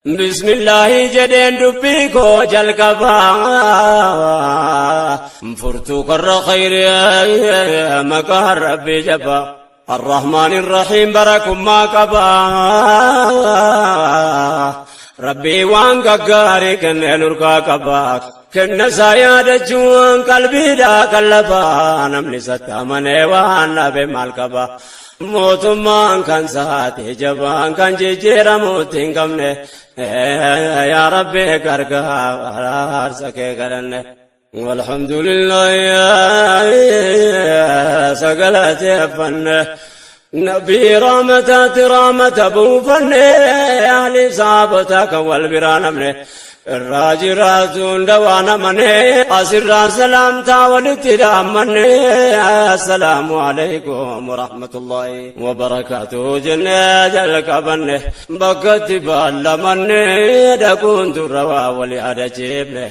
Bismillaahi jedheen dubbii koo jalqabaa, furtuu karra khayrii maqaa Rabbii jabaa. الرحمن الرحيم barakummaa qabaa. Rabbii waan gaggaarii kennee nurkaa qabaa. Kenna isaa yaadachuun qalbiidhaa qallabaa. Namni isatti amanee waan dhabe maal qabaa? Mootummaan kan saate jabaan kan jijjiiramuutti hin qabne. Yaa Rabbi, gargaarsa kee kadhanne. Walhamdulillah, sagalateeffanne. Nabii rahmataati rahmata buufanne, ahli saabota kan wal biraa namne. Irraa jiraatu hunda waan amane, asirraa salaamtaa walitti dhaammanne. Assalaamu alaikum warahmatullahi wabarakaatuh jennee jalqabanne, bakkatti baallamanne dhaquun durra waa wali adachiifne.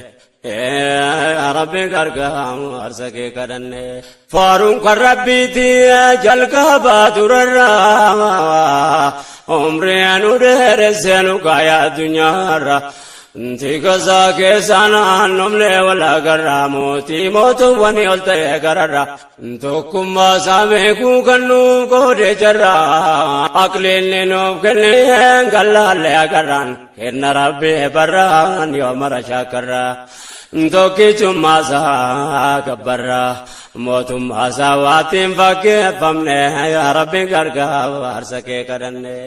Rabbi gargaarsa kee kadhanne. Faaruun kan Rabbiiti jalqabaa turarraa, umrii nu dheeressee nu kaaya addunyaarra. Tikasaa keessa naannomne wal agarraa, mootii mootuwwan ol ta'e gararra. Tokkummaa isaa beekuu kan nuuf qoode jarra, aqliinni nuuf kenneen gallaalle agarraan. Kenna Rabbii barraan yoo mara shaakarra. Tokkichummaa isaa gabbarra, mootummaa isaa waatiin fakkeeffamne. Yaa Rabbi, gargaarsa kee kadhanne.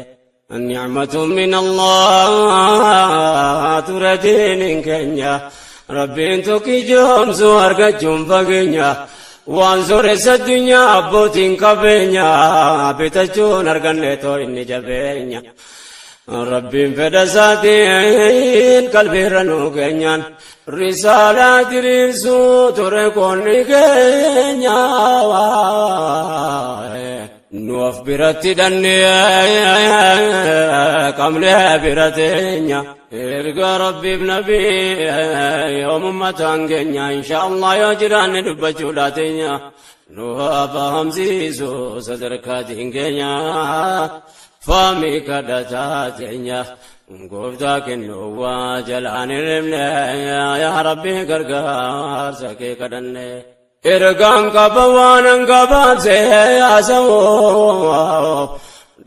نعمة من الله ture diiniin keenya, Rabbiin tokkichoomsu argachuun fageenya. Waan sooressa addunyaa abbootiin qabeenya bitachuun arganne too inni jabeenya. Rabbiin fedha isaatiin qalbiirra nuu keenyaan risaalaa diriirsuu ture qoonni keenya. Nu of biratti dhannee qabnee bira teenya. Erga Rabbiif Nabii yoomummataan keenya, insha Allah yoo jiraanne dubbachuu teenya. Nu haa fahamsiisu sadarkaatiin keenya. Faami kadhataa teenya. Gooftaa kennuu waa jalaan hirribne, yaa Rabbi, gargaarsa kee kadhanne. Ergaan qaba waan gabaabsee haasa'u.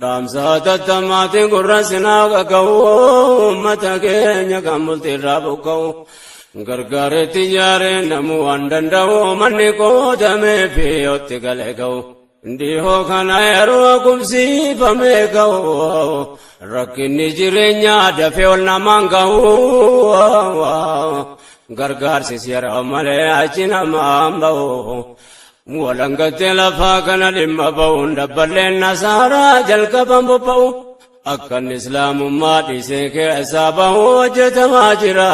Dhaamsa tattamaatiin gurra sinaa qaqqabu, uummata keenya kan bultiirraa buqqa'u. Gargaaretti ijaaree namuu waan danda'u, manni qoodamee fi yotti galee ga'u. Dhihoo kana yeroo qubsiifamee ga'u, rakkinni jireenyaa dafee ol namaan ga'u. Gargaarsis yeroo malee achi namaan ba'u. Walangattee lafaa kana dhimma ba'uun dabballeen nasaaraa jalqaban bobba'u. Akkan islaamummaa dhiisee keessaa bahu hojjetamaa jira,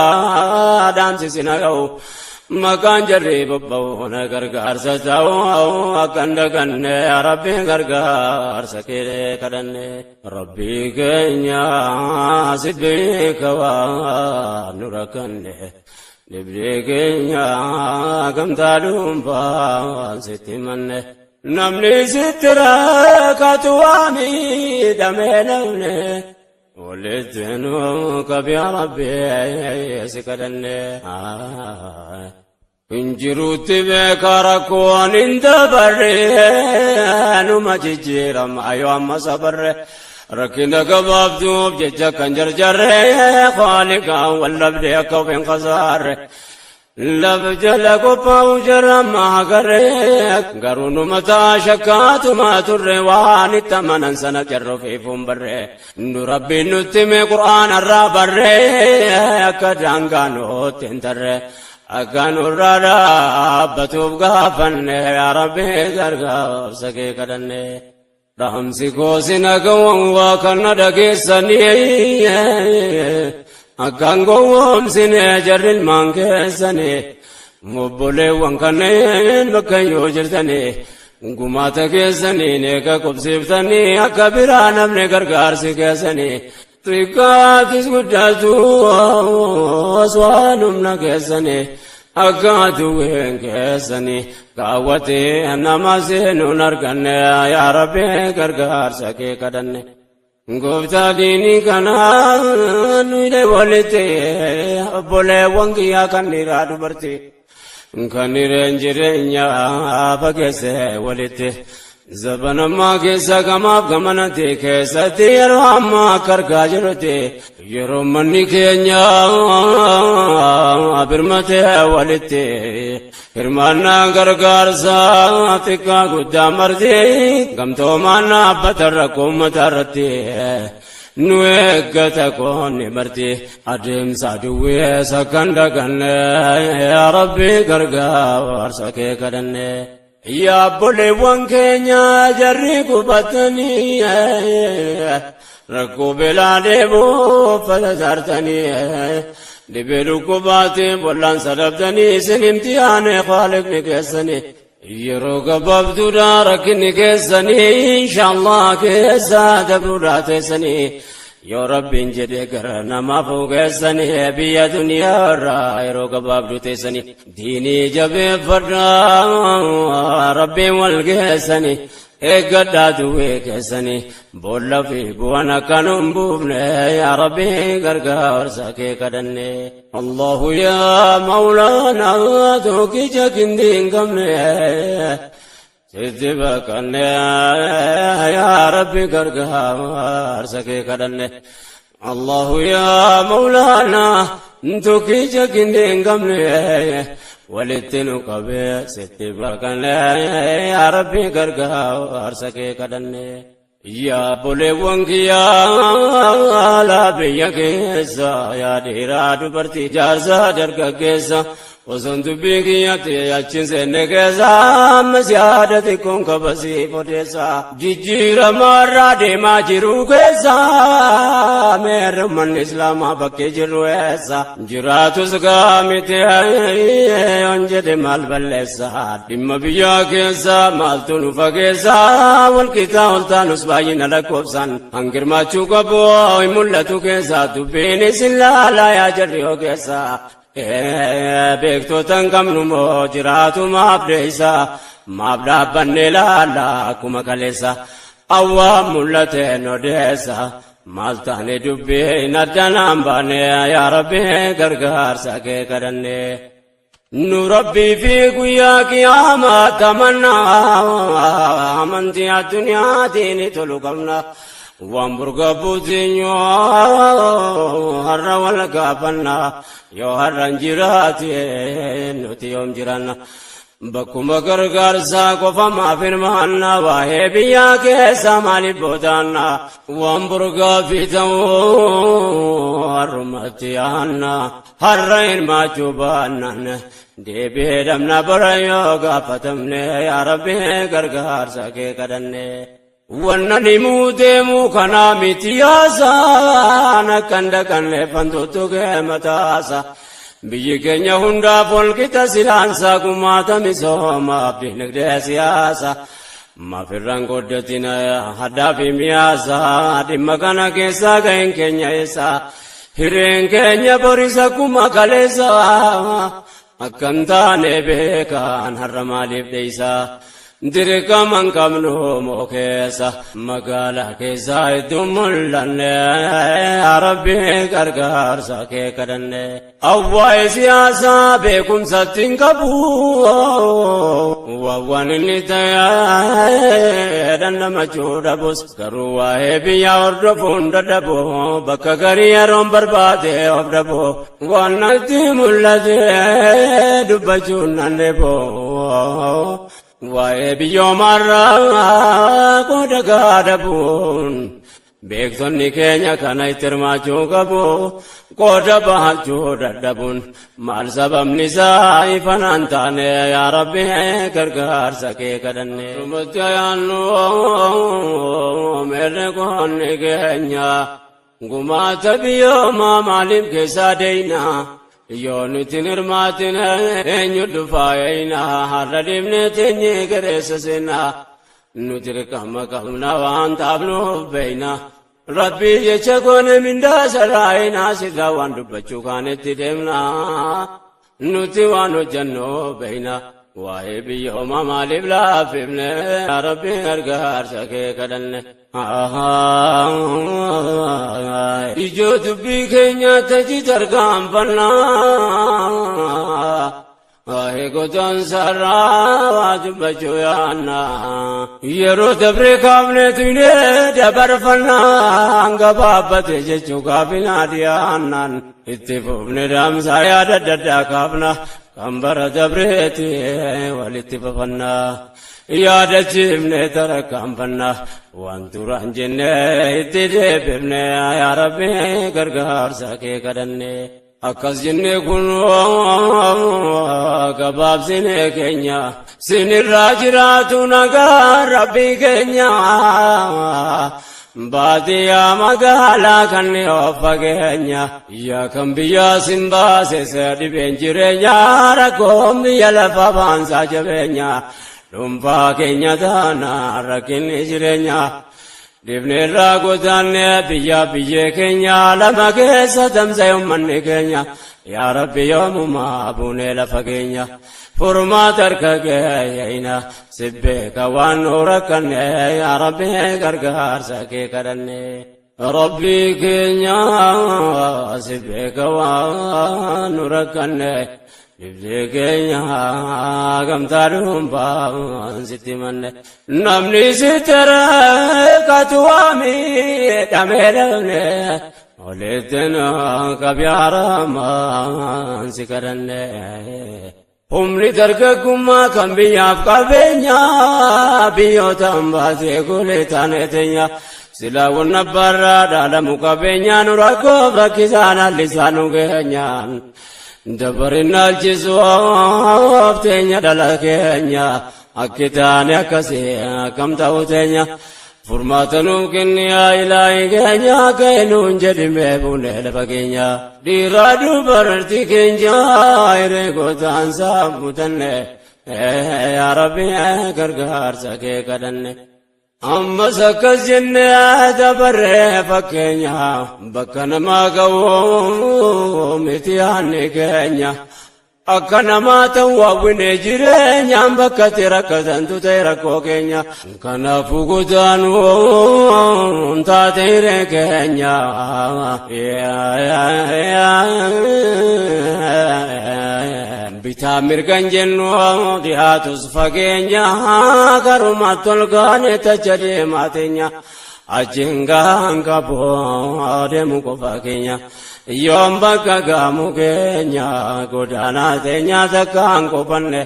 dhaamsisina ga'u. Maqaan jarri bobba'u na gargaarsa ta'u akkan daganne, Rabbi gargaarsa kee kadhanne. Rabbii keenya si beeka waan nu rakkanne. Dhibdee keenya gamtaa dhuunfaan sitti manne. Namni sitti rakkatu waa miidhamee namne. Walitti nu qabi, yaa Rabbi, si kadhanne. Injiruutti beeka rakkoon hin dabarre, numa jijjiirama yoo amma sabarre. Rakkina gabaabduuf jecha kan jarjarre, Khaaliqaan wal dhabde akka of hin kasaarre. Lafa jala qophaa'u jarama agarre, garuu numa ta'a shakkaatuma turre, waan itti amanan sana jarra ofiifuun barre. Nu Rabbiin nutti hime, Qur'aana irraa barre, akka daangaa nutti hin tarre. Akka nurraa dhaabbatuuf gaafanne, yaa Rabbi, gargaarsa kee kadhanne. Dhaamsi koosina gawwan waa kana dhageessanii, akkaan gowwoomsine jarri ilmaan keessanii, obboleewwan kanneen bakka yoo jirtanii, gumaata keessanii eega qubsiiftanii, akka biraa namni gargaarsi keessanii xiqqaatis guddatus waan humna keessanii akka aduwween keessanii kaawwatee nama seenuun arganne, yaa Rabbi, gargaarsa kee kadhanne. Gooftaa diinii kanaa nuyi walitti obboleewwan kiyyaa kan dhiiraa dubartii kan hireen jireenyaa fageesse walitti zabanammaa keessa gamaaf gamanatti keessatti yeroo ammaa akka argaa jirrutti yeroo manni keenya birmatee walitti hirmaannaa gargaarsaa xiqqaa guddaa marti gamtoomaan dhaabbata rakkoo uummata irratti nu eeggata qoonni marti adeemsa duwwee sakkan daganne yaa Rabbi gargaarsa kee kadhanne. Yaa obboleewwan keenya jarri qubatanii rakkoo beelaa dheebuu uffata saartanii dhibee dhukkubaatiin bollaansa dhabdanii isin imtihaane Khaaliqni keessanii yeroo gabaabduudha rakkinni keessanii inshaallah keessa dabruudha teessanii yoo Rabbiin jedhe gara namaaf geessanii biyya duniyaa irraa yeroo gabaabduu teessanii diinii jabeeffadhaa Rabbiin wal geessanii eeggadhaa duwwee keessanii boolla fi bu'aan akka nu hin buufne yaa Rabbi gargaarsa kee kadhanne. Allahu yaa Mawlaanaa tokkicha kindii hin qabne sitti baqanne yaa Rabbi gargaarsa kee kadhanne. Allahu yaa Mawlaanaa tokkicha kindii hin qabne walitti nu qabee sitti baqanne yaa Rabbi gargaarsa kee kadhanne. Yaa obboleewwan kiyyaa laa biyya keessa yaa dhiiraa dubartii jaarsaa dargaggeessa osoon dubbii kiyyatti achiin seenne keessa ammas yaada xiqqoon kabasiif odeessa jijjiirama irraa deemaa jiru keessa meerri ummanni islaamaa bakkee jirru eessa jiraatus gaamiti yoon jedhe maal balleessa dhimma biyyaa keessa maaltu nu fageessa walqixaa ol taanus baay'ina lakkoofsaan hangirmaachuu qabu hin mul'atu keessa dubbiin isin laalaa yaa jarri yoo keessa beektota hin qabnu moo jiraatu maaf deessa maaf dhaabbanne laalla akkuma kaleessa awwaa mul'ateen odeessa maal taane dubbiin addanaan baane yaa Rabbi gargaarsa kee kadhanne. Nu Rabbii fi guyyaa qiyaamaa tamannaa amantii addunyaatiin tolu qabna. Waan burga buutinyoo har'a wal gaafanna yoo har'a hin jiraate nuti yoom jiranna. Bakkuma gargaarsaa qofa maaf hirmaanna waa'ee biyyaa keessa maaliif boodaanna waan burgaa fi ta'uu har'umatti yaanna har'a hirmaachuu baannaan deebi'ee dhabna bara yoo gaafatamne yaa Rabbi gargaarsa kee kadhanne. Wanna dhimuu deemuu kanaa miti yaasaan akkan dhaqanne fantuutu kee mataasa. Biyyi keenya hundaaf walqixa silaansaa gumaata misoomaaf dinagdee siyaasa. Maafirraan goddatina haddaa fi miyaasa dhimma kana keessaa ga'een keenya eessa. Hireen keenya borisa akkuma kaleessa akkam taane beekaan har'a maaliif dheeysa. Dirqama hin qabnu moo keessa magaalaa keessa iddoo mul'anne yaa Rabbi gargaarsa kee kadhanne. Awwaa'ee siyaasaa beekumsatti hin qabu waan inni ta'e dandamachuu dhabus garuu waa'ee biyyaa hordofuun dadhabu bakka garii yeroon barbaade of dhabu waan natti mul'ate dubbachuun nan dhibu. Waa'ee biyyoomarraa qooda gaadabuun beektonni keenya kana itti hirmaachuu qabu qooda bahachuu dadhabuun maal sababni isaa ifanaan taane yaa Rabbi gargaarsa kee kadhanne. Rumatti ayaannu meerre qoonni keenya gumaata biyyoomaa maaliif keessaa deeyna yoo nuti hin hirmaatin eenyu dhufaa eeyna har'a dhiibne teenyee gareessa seenna nuti dirqama qabna waan taafnuuf beeyna. Rabbii jecha goone mindaa sarraa'ina sirraa waan dubbachuu kaanetti deemna nuti waan hojjennu beeyna. Waa'ee biyya homaa maaliif laaffifne? Yaa Rabbi, gargaarsa kee kadhanne. Ijoo dubbii keenya taji tarkaanfannaa. Waa'ee godaansaarraa waa dubbachuu yaannaa. Yeroo dabree kaafne tuyne dabarfannaa, gabaabbate jechuu gaafinaa dhiyaannaan itti fufne daamsaa yaada adda addaa kaafna, kan bara dabreeti walitti fufannaa. Yaadachiifne tarkaanfannaa, waan duraan jenne itti deebifne, yaa Rabbi, gargaarsa kee kadhanne. Akkas jenne kun gabaabsine keenya, sinirraa jiraatu nagaa Rabbii keenya. Baadiyyaa magaalaa kan of fageenya, yaa kan biyyaa sin baase dhibeen jireenya, rakkoon biyya lafa baansaa jabeenya, dhuunfaa keenya taana rakkinni jireenya. Dhibneerraa godaanne biyya biyyee keenya, lama keessa tamsa'e uummanni keenya. Yaa Rabbi, yoomumaa buunee lafa keenya? Furmaata harka keeyina, si beeka waan nu rakkanne, yaa Rabbi, gargaarsa kee kadhanne. Rabbii keenya, si beeka waan nu rakkanne, dhibdee keenya gamtaa dhuunfaan sitti manne. Namni sitti rakkatu waami dhamee dhabne, walitti nu qabyaaramaan si kadhanne. Humni dargaggummaa kan biyyaaf qabeenya, biyyoota baasee golee taane teenya. Silaa wanna barraa dhaalamu qabeenya, nu rakkoof rakkisaan allisaa nu geenyaan. Dabarin alchisuuf teenya dhala keenya, akki taane akkasii akkam ta'u teenya. Furmaata nuuf kenni, yaa Ilaahi keenya, ka'e nuun jedhimee buunee lafa keenya. Dhiiraa dubartii keenya hiree gootaan saamutanne, yaa Rabbi, gargaarsa kee kadhanne. Ammas akkas jennee dabarree fakkeenya, bakka namaa ga'u miti yaanni keenya. Akka namaa ta'u hawwine jireenyaan, bakka itti rakkatantu ta'e rakkoo keenya. Kanaafuu godaanuun taate hiree keenya. Bitaa mirgan jennu, dhiyaatus fageenya, karuma tolgaane tacha deemaa teenya. Achiin gaan qabu deemu qofa keenya. Yoom bakka gaamu keenya, godaanaa teenya takkaan qofanne.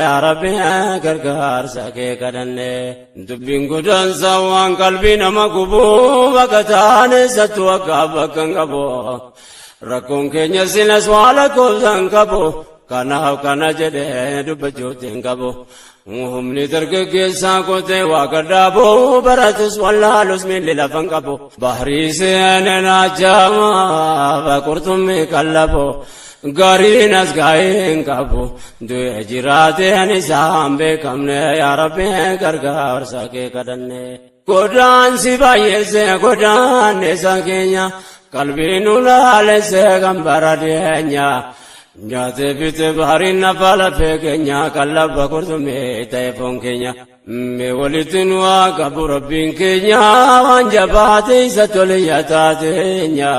Yaa Rabbi, gargaarsa kee kadhanne. Dubbiin godaansa waan qalbii nama gubu, bakka taane sattu akka bakka hin qabu. Rakkoon keenya silas waa lakkoofsa hin qabu. Kanaaf kana jedhee dubbachuutti hin qabu. Humni dargaggeessaa qotee waa gadhaabu, baratus wallaalus miilli lafa hin qabu. Bahrii seenee naachama qurxummii qallabu. Gariin as gaa'ee hin qabu. Du'e jiraateen isaan beekamne, yaa Rabbi, gargaarsa kee kadhanne. Godaansi baay'eesse godaannisa keenya, qalbii nu laalesse kan bara dhiyeenya. Nyaatee bite bahariin nafa lafee keenya, qallaba qurxummii ta'e foon keenya. Mee walitti nu haa qabu Rabbiin keenya, waan jabaate isa tole taateenya.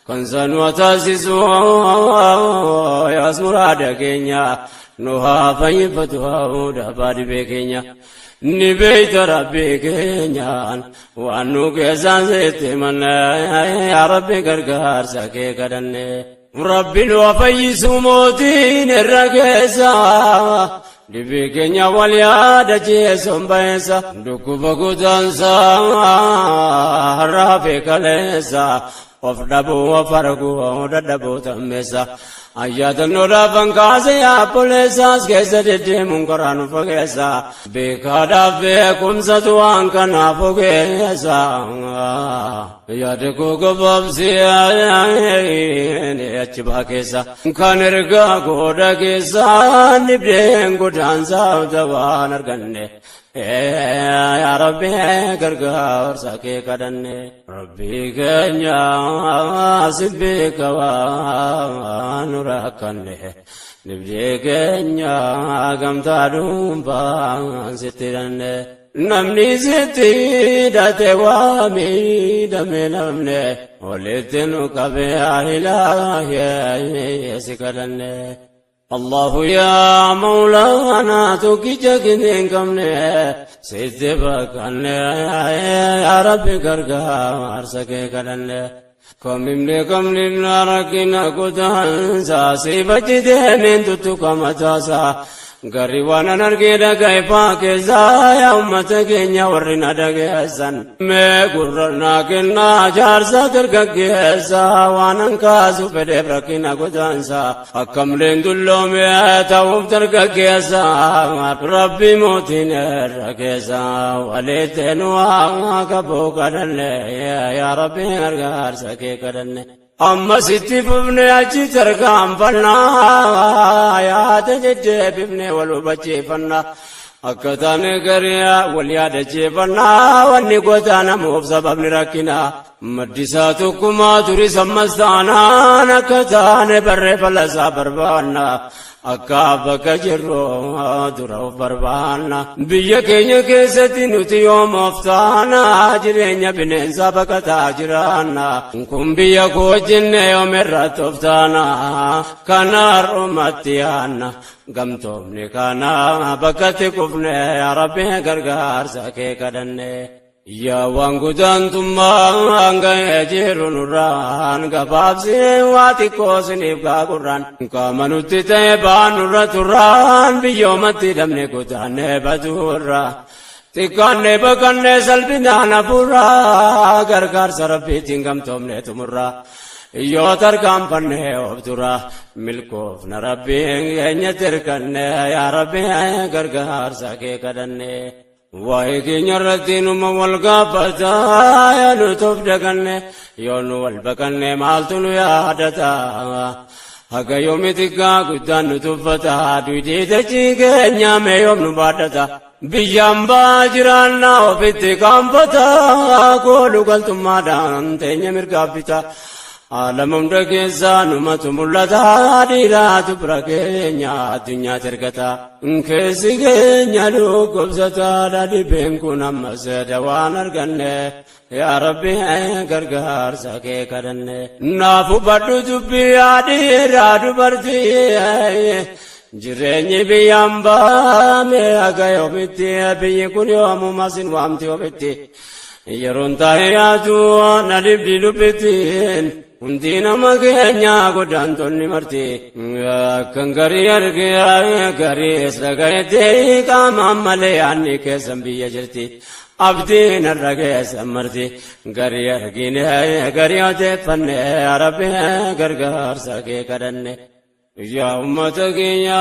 Kan sanuu taasisu yaas muraada keenya, nu haa fayyifatu haa dhabaa dhibee keenya. Ni beeyta Rabbii keenyaan waan nu keessaan sitti manne, yaa Rabbi, gargaarsa kee kadhanne. Rabbi nu haa fayyisu mootiin irra keessa. Dhibee keenya wal yaadachiisuun baheessa. Dhukkuba godaansaa har'aa fi kaleessa. Of dhabuu, of arguu dadhabuu tammeessa. Ayyaadannoo kaase yaabboleessaas keessa deddeemuun karaa nu fageessa. Beekaadhaaf beekumsatu waan kanaaf ogeessa. Yaada koo gabaabsee achi baa keessa. Kan ergaa gooda keessa dhibdeen godaansaaf dabaan arganne. Yaa Rabbi, gargaarsa kee kadhanne. Rabbii keenya, si beeka waan nu rakkanne. Dhibdee keenya gamtaa dhuunfaan sitti hidhanne. Namni sitti hidhate waa miidhame namne walitti nu qabee ilaahee si kadhanne. Allahu yaa Mawlaanaa tokkicha hin qabne sitti baqanne yaa Rabbi gargaarsa kee kadhanne. Kamimne kamnimna rakkina kutaansaa si bachi deemeen tuttuqa mataasaa. Garri waan an argee dhaga'e faa keessaa yaa uummata keenya warri na dhageessan. Mee gurra naa kennaa jaarsa dargaggeessa waan an kaasu fedheef rakkina godaansa. Akkamleen dulloome ta'uuf dargaggeessa Rabbi mootiin irra keessa walitti nu haa qabuu kadhanne yaa Rabbi gargaarsa kee kadhanne. Amma sitti fufne achi tarkaanfannaa yaada deddeebifne wal hubachiifannaa. Akka taane garii wal yaadachiifannaa wanni goota namuuf sababni rakkinaa. Maddisaa tokkummaa turis ammas taanaan akka taane barree falasaa barbaanna. Akka bakka jirru dura of barbaanna. Biyya keenya keessatti nuti yoom of taana jireenya bineensaa baqataa jiraanna. Kun biyya koo jenne yoom irratti of taana kana har'umatti yaanna. Gamtoomni kana bakkatti kufne yaa Rabbi gargaarsa kee kadhanne. Yaa waan gudaantummaa ga'ee jiru nurraan gabaabsee waa xiqqoo siniif gaagurraan qaama nutti ta'e baanurra turraan biyyoomatti dhabne godaannee baduurra xiqqaannee baqannee salphinaan hafuurraa gargaarsa Rabbiitiin gamtoomne tumurra yoo tarkaanfannee of dura milkoofna Rabbiin keenya tirkanne yaa Rabbi gargaarsa kee kadhanne. Waa'ee keenya irratti numa wal gaafata yaa nuti of daganne yoo nu wal baqanne maaltu nu yaadata. Haga yoomi xiqqaa guddaan nu tuffata duudii dachii keenya mee yoom nu baadhata. Biyyaan baa jiraannaa ofitti qaanfata kooluu galtummaadhaan teenya mirgaaf bita. Alama hunda keessaa numatu mul'ata dhiiraatu bira keenya addunyaatti ergata. Keessi keenya dhukkubsataadha dhibeen kun ammas dawaan arganne yaa Rabbi gargaarsa kee kadhanne. Naaf hubadhu dubbii yaa dhiiraa dubartii jireenyi biyyaan baame haga yoomitti biyyi kun yoomuma sin waamti ofitti. Yeroon taa'ee yaadu na dhibdi dubbittiin hundi nama keenya godaantonni marti. Akkan garii argee gariis dhagayetti qaamaan malee yaadni keessan biyya jirti. Abdiin irra keessan marti. Garii argine garii odeeffanne yaa Rabbi gargaarsa kee kadhanne. Yaa uummata keenya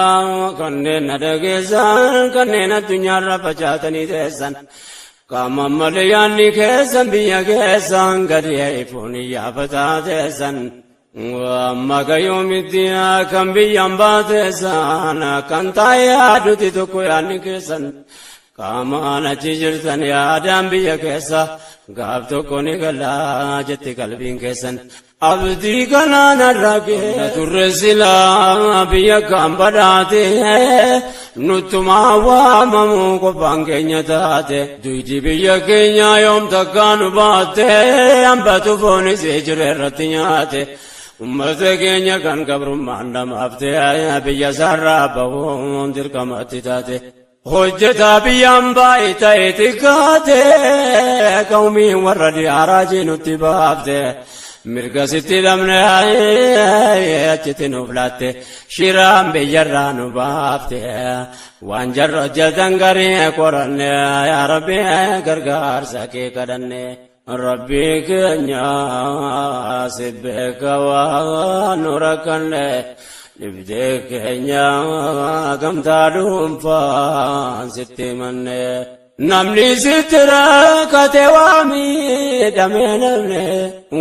kanneen na dhageessan kanneen addunyaarra facaatanii teessan. Qaama malee yaadni keessan biyya keessan gadi ifuun iyyafataa teessan. Amma gayyoomitti kan biyyaan baateessan kan taa'ee yaaduti tokko yaadni keessan. Qaamaan achi jirtan yaadaan biyya keessa gaaf tokko ni galaa jetti qalbiin keessan. Abdii kanaan arragee turre silaa biyya kan badhaate nuttumaa waamamu qofaan keenya taate. Duyti biyya keenya yoom takkaa nu baatte hambatu foonis jire irratti nyaate. Uummata keenya kan gabrummaan dhamaafte biyya isaarraa bahuun dirqamatti taate. Hojjetaa biyyaan baay'ee ta'e xiqqaate qawmiin warra diyaaraa nutti baafte. Mirga sitti dhabne achitti nuuf laatte shiraan biyyarraa nu baafte waan jarra hojjetan garii qoranne yaa Rabbi gargaarsa kee kadhanne. Rabbi keenya si beeka waan nu rakkanne dhibdee keenya gamtaa dhuunfaan sitti manne. Namni sitti rakkate waa miidhame namne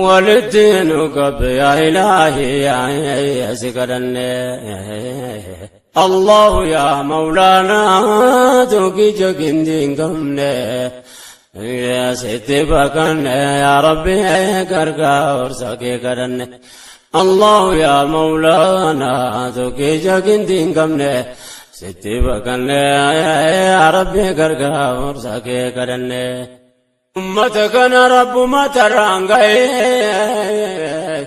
walitti nu qabe yaa ilaahi yaa si kadhanne. Allahu yaa Mawlaanaa tokkicha gindii hin qabne yaa sitti baqanne yaa Rabbi gargaarsa kee kadhanne. Allahu yaa Mawlaanaa tokkicha gintiin qabne sitti baqanne, yaa Rabbi gargaarsa kee kadhanne. Ummata kana Rabbumata irraan ga'ee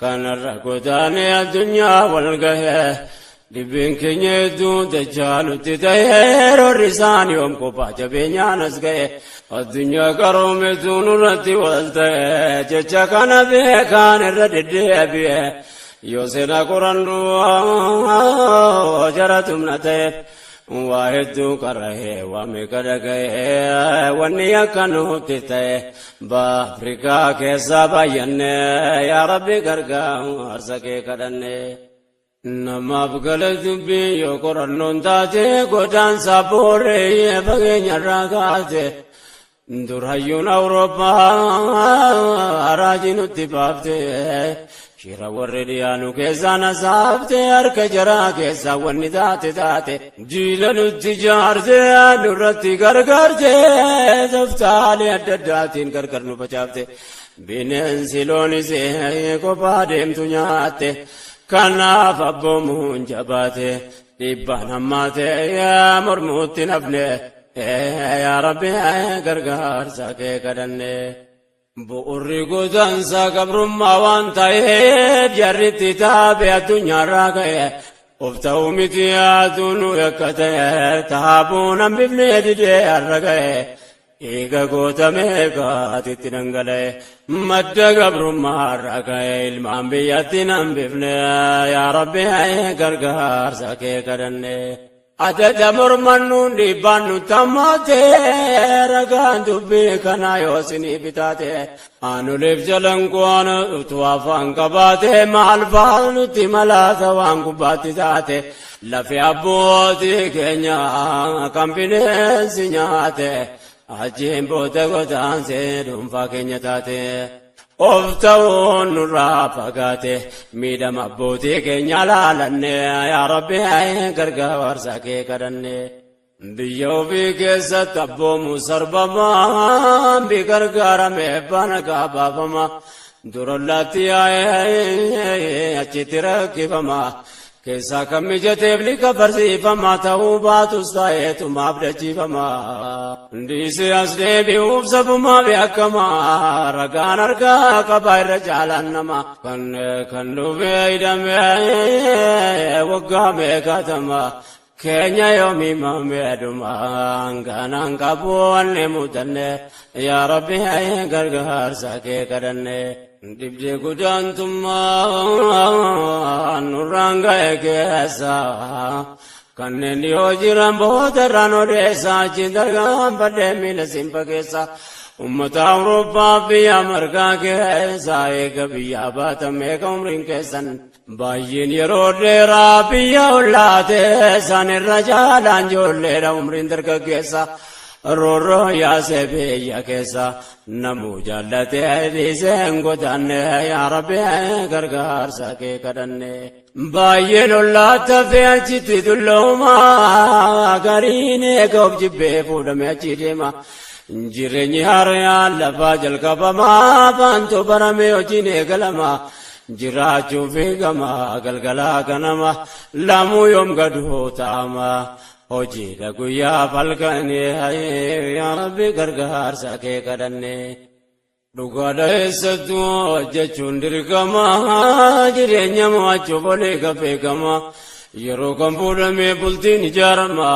kanarra godaanee addunyaa wal ga'ee, dhibeen keenya hedduu dachaa nutti ta'ee, roorri isaan yoom kophaa jabeenyaan as ga'e, addunyaa qaroometu nurratti wal ta'e. Jecha kana beekaan irra deddeebi'e, yoo seenaa qorannu jara tumna ta'e, waa hedduu qara'ee waa meeqa dhaga'ee, wanni akka nutti ta'e Afrikaa keessaa baay'anne, yaa Rabbi gargaarsa kee kadhanne. Namaaf gala dubbii yoo qorannoon taate, godaansa booree fageenyarraa kaate. Dur hayyuun Awurooppaa raajii nutti baafte, shira warri dhiyaanu keessaa na saafte, harka jaraa keessaa wanni taate taate. Jiila nutti jaarte, nurratti gargaarte, toftaalee adda addaatiin gargar nu facaafte. Bineensi loonis kophaa deemtu nyaatte. Kanaaf abboomuun jabaate, dhiibbaan hammaate, mormuutti nafne, yaa Rabbi gargaarsa kee kadhanne. Bu'urri godaansa gabrummaa waan ta'eef, jarritti taabe addunyaarraa ka'e. Of ta'uu miti yaaduu nu yakka ta'e, taabuun hambifnee didee har'a ga'e. Eega gootamee gaatitti dhangala'e, madda gabrummaarraa ka'e, ilmaan biyyatti hambifne, yaa Rabbi gargaarsa kee kadhanne. Adada mormannuun dhiibbaan nutti hammaate, ragaan dubbii kanaa yoo isinii bitaate, aanuleef jalan qo'aan utuu afaan qabaate, maal fa'aa nutti malaata waan gubbaatti taate, lafi abbootii keenya kan bineensi nyaate, achiin booda godaansee dhuunfaa keenya taate. Of ta'uun nurraa fagaate, miidhama abbootii keenya laalanne, yaa Rabbi gargaarsa kee kadhanne. Biyya ofii keessatti abboomu sarbamaa, bi gargaarame bana gabaafama, durollaatti yaa'ee achitti rakkifama. Keessaa kan mijateef liqa barsiifama, ta'uu baatus ta'eetumaaf dachiifama. Dhiisee as deebi'uuf sabumaa beekama, ragaan harkaa qabaa irra caalaan nama. Kan dhufee hidhamee waggaa meeqatama. Keenya yoomii mameedhuma kanaan qabu wanni mudanne, yaa Rabbi gargaarsa kee kadhanne. Dhibdee gudaantummaa nurraan ga'e keessa kanneen dhiyoo jiran booda irraan odeessa, achiin dargaanfadhee miila simfa keessa. Ummata Awurooppaa biyya margaa keessa eega biyyaa baatan meeqa umriin keessan. Baay'een yeroo dheeraa biyya ollaate, isaan irra jaalaan ijoolleedha umriin dargaggeessa. Roorroo yaasee biyya keessa namuu jaallatee dhiisee hin godaanne, yaa Rabbi gargaarsa kee kadhanne. Baay'een ollaatti hafee achitti dullooma, gariin eega of jibbee fuudhame achi deema. Jireenyi haaraan lafaa jalqabama, afaantu baramee hojiin eegalama. Jiraachuu fi gama galgalaa ganama lamuu yoom gaduu ta'ama. Hojiidha guyyaa falkanii, yaa Rabbi gargaarsa kee kadhanne. Dhugaadha eessattuu hojjechuun dirqama, jireenya mo'achuuf olii gafeegama. Yeroo kan fuudhamee bultiin ijaarama,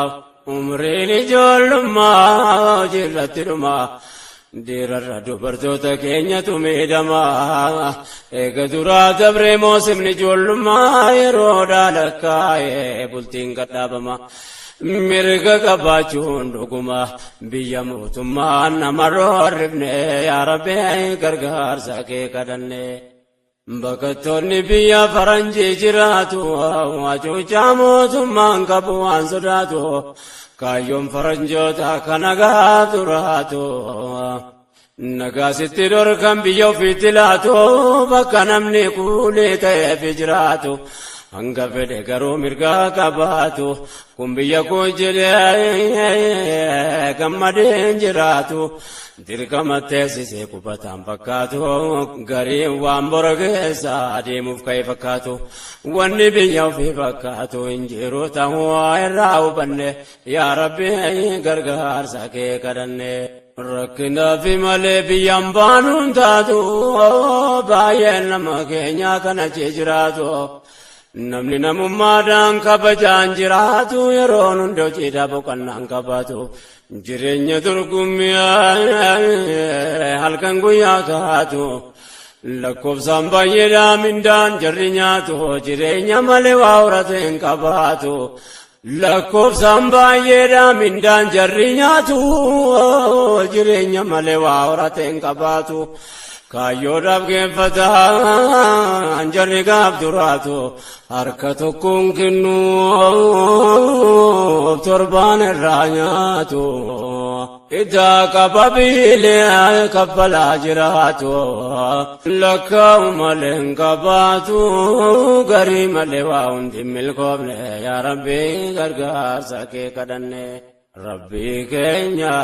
umriin ijoollummaa hojii irratti dhuma. Dhiirarra dubartoota keenyatu miidhama. Eega duraa dabree moosimni ijoollummaa, yeroo dhaalakkaa'ee bultiin gadhaabama. Mirga qabaachuun dhuguma, biyya mootummaan nama roorrifne, yaa Rabbi gargaarsa kee kadhanne. Baqattoonni biyya faranjii jiraatu, hacuuccaa mootummaan qabu waan sodaatu, kaayyoon faranjoota kana gaaf duraatu. Nagaa sitti dhorkan biyya ofiitti laatu, bakka namni kuulee ta'eef jiraatu. Hanga fedhe garuu mirgaa qabaatu kun biyya koo jedhee gammadeen jiraatu dirqama teessisee qubataan fakkaatu gariin waan bora keessa adeemuuf ka'e fakkaatu wanni biyya ofii fakkaatu hin jiru ta'uu irraa hubanne yaa Rabbi gargaarsa kee kadhanne. Rakkinaa fi malee biyyaan baanuun taatu baay'een nama keenyaa kana jiraatu. Namni namummaadhaan kabajaan jiraatu yeroon hunda hojiidhaa boqonnaan qabaatu. Jireenya dorgommii halkan guyyaa kaatu. Lakkoofsaan baay'eedhaa mindaan jarri nyaatu jireenya malee waa horate hin qabaatu. Lakkoofsaan baay'eedhaa mindaan jarri nyaatu jireenya malee waa horate hin qabaatu. Kaayyoodhaaf geeffataan jarri gaaf duraatu harka tokkoon kennuuf torbaan irraa nyaatu. Idaa qaba biilee kaffalaa jiraatu lakkaa'u malee hin qabaatu garii malee waa hundi milkoofne yaa Rabbi gargaarsa kee kadhanne. Rabbii keenya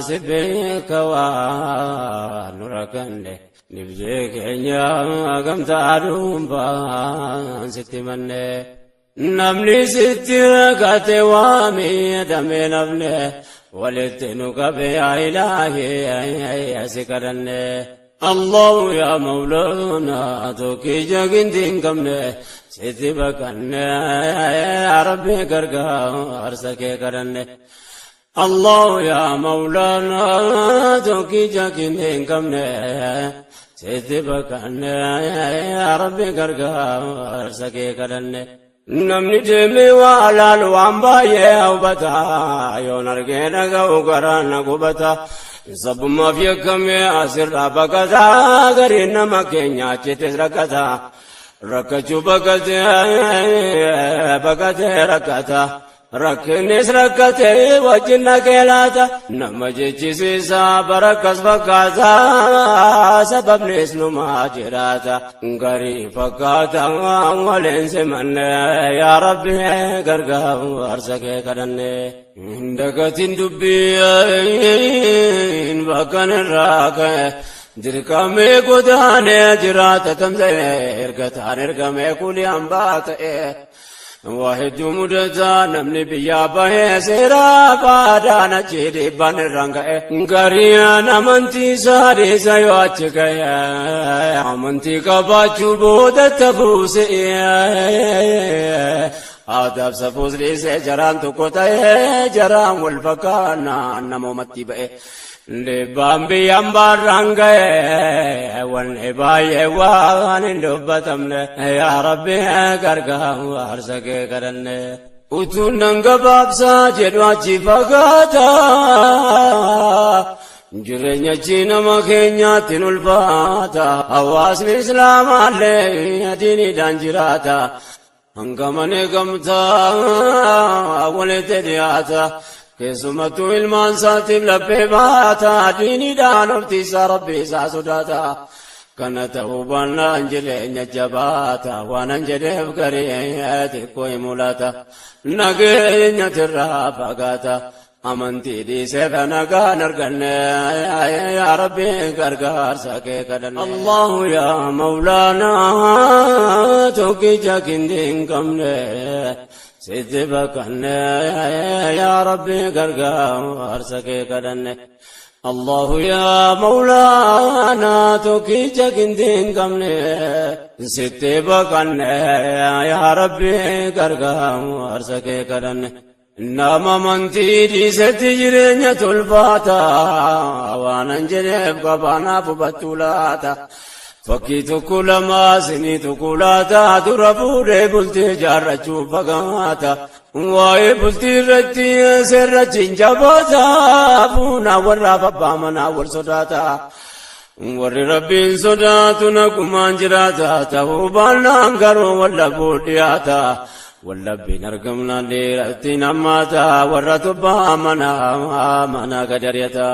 si beeka waa nu rakkanne dhibdee keenya gamtaa dhuunfaan sitti manne. Namni sitti rakkate waa miidhamee nafne walitti nu qabe yaa ilaahi si kadhanne. Allahu yaa Mawlaana tokkicha gindi hin qabne sitti baqanne yaa Rabbi gargaarsa kee kadhanne. Allahu yaa Mawlaana tokkicha gindi hin qabne sitti baqanne yaa Rabbi gargaarsa kee kadhanne. Namni deemee waa laalu waan baay'ee hubata yoon argee dhaga'u garaan na gubata. Sabummaaf yakkamee asirraa baqata gariin nama keenya achittis rakkata. Rakkachuu baqatee baqatee rakkata. Rakkinnis rakkatee wajjin dhaqee laata. Nama jechisiisa barakkas fakkaata sababnis numaa jiraata. Garii fakkaata waliin simanne yaa Rabbi gargaarsa kee kadhanne. Dagatiin dubbiin bakkan irraa ka'e dirqamee godaanee jiraata tamsa'e ergataan ergamee kulii hambaa ta'e. Waa hedduu mudataa namni biyyaa bahee seeraa faadaan achi dhiibbaan irraan ka'e. Gariin amantii isaa dhiisa yoo achi ka'e amantii qabaachuu booda tafuuse. Aadaaf safuus dhiisee jaraan tokko ta'ee jaraan wal fakkaannaan namoomatti ba'e. Dhiibbaan biyyaan baarraan ga'e wanni baay'ee waan hin dubbatamne yaa Rabbi gargaarsa kee kadhanne. Utuun nan gabaabsaa jedhu achi fagaata. Jireenya achi nama keenyaatti ulfaata. Hawaasni Islaamaallee diiniidhaan jiraata. Hangamanii gamtaa walitti dhiyaata. Keessumattuu ilmaan isaatiif laphee baata. Diiniidhaan oftiisaa Rabbi isaa sodaata. Kana ta'uu baannaan jireenya jabaata. Waanan jedheef garii xiqqoo hin mul'ata. Nageenya tirraa fagaata. Amantii dhiisee nagaan arganne yaa Rabbi gargaarsa kee kadhanne. Allahu yaa Mawlaana tokkicha gindi hin qabne sitti baqanne yaa Rabbi gargaarsa kee kadhanne. Allahu yaa Mawlaana tokkicha gindi hin qabne sitti baqanne yaa Rabbi gargaarsa kee kadhanne. Nama amantii dhiisetti jireenya tolfaata waanan jedheef qabaanaaf hubattuu laata. Fakkii tokko lama sinii tokko laata dura fuudhee bultii jaarrachuu fagaata. Waa'ee bultii irratti seerrachi hin jabaata fuunaa warraaf abbaa manaa wal sodaata. Warri Rabbiin sodaatu nagumaan jiraata ta'uu baannaan garuu wallabuu dhiyaata. Wallabbiin argamnaan dhiiratti nammaata warra tubbaa mana mana gadariyata.